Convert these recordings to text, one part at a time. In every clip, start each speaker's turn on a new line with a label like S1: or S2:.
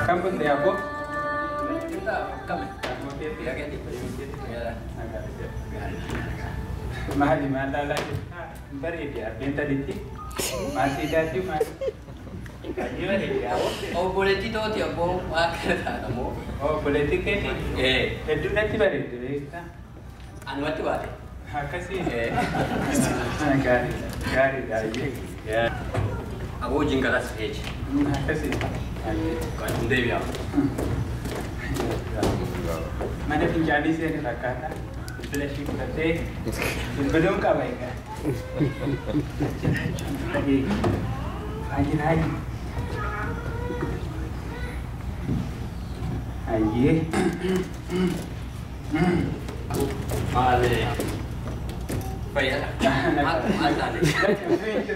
S1: Kan bulte abbo? Maali maal laalaa jirta? Bareedi abbeen talitti. Maal siidaati maal? Baay'ee bareedi abbo.
S2: Obboleettii tooti abboo waa kana taatamoo.
S1: Obboleettii keeti? Hedduu natti bareeddi beektaa?
S2: Anumatti baate.
S1: Akkasii? Gaariidha. Gaariidha baay'ee.
S2: Aboo hojiin kanas feechi.
S1: Akkasii.
S2: Kan hin deebi'amu.
S1: Mana fincaanii seeni fakkaata. Bilbila ishii fudhatee bilbiluun qaba egaa. Faajiraaji. Ayyee.
S2: Maali? Fayyaadha. Maal taate?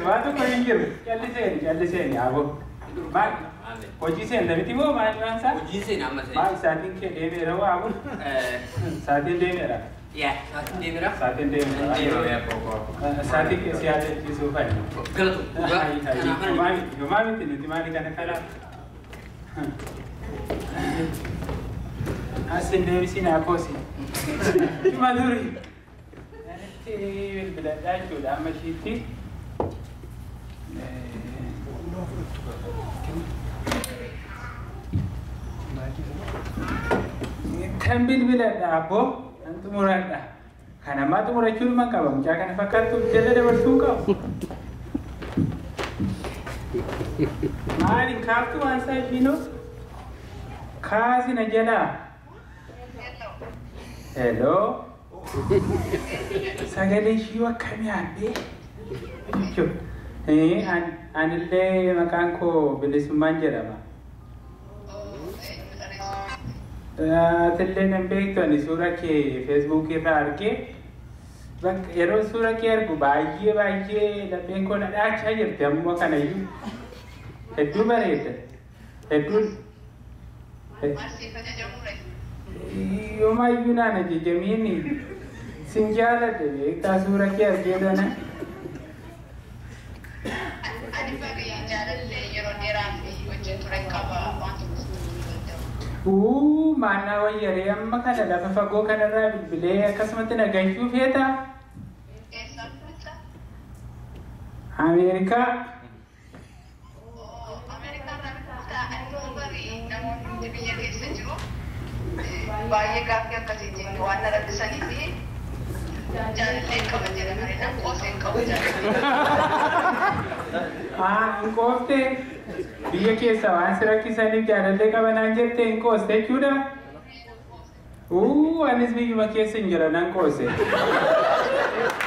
S1: Waan tokko hin jiru. Calliseeni calliseeni aboo. Maal? Hojii seenta miti moo maal waan isaa?
S2: Hojiin seena amma seena.
S1: Maal sa'aatiin kee deemeera moo aboo? Sa'aatiin deemeera.
S2: Yaa sa'aatiin deemeera.
S1: Sa'aatiin deemeera.
S2: Deemeera yaa.
S1: Sa'aatiin kee si yaadachiisuu fayya.
S2: Galatu.
S1: Yomaa miti nuti maali kana kalaa? Asin deebisiin akkoosi. Dhuma duri. Nanitti bilbiladhaa jechuudha amma ishiitti. Kan bilbiladha abboo nan xumuradha. Kan ammaa xumurachuu dhuma qaba. Mucaa kana fakkaattu jala dabarsuu qabu. Maali kaaftu waan isaa ishiinoo? Kaasina jalaa. Hello. Sagalee ishii akkamii abbee? Jechuudha. Anillee maqaan koo Bilisummaan jedhama. Atillee nan beektu ani suura kee feesbuukii irraa argee yeroo suura kee argu baay'ee baay'ee lapheen koo na dhaachaa jirti ammoo kanayyuu hedduu bareeda. Hedduu yoomayyuu naan ajajamiini sin jaaladhe beektaa suura kee argee dana.
S3: Ani barii jaalallee yeroo dheeraa fi wajjin ture qaba waan tokko.
S1: Maannaa wayyaree amma kana lafa fagoo kanarraa bilbilee akkasumatti nagahuu feetaa?
S3: Eessaa bulta?
S1: Ameerikaa.
S3: Ameerikaa irraa bilbiltaa? Ani barii namoonni biyya keessa jiru baay'ee gaaffii akkasiitiin waan na rakkisanii fi jaalallee qaba jedhamanii nan qoosee hin qabu jaalallee.
S1: Hin qooftee? Biyya keessa waan si rakkisaniif jaalallee qaba naan jettee hin qooste jechuudha? Anis biyyuma keessa hin jira nan qoose.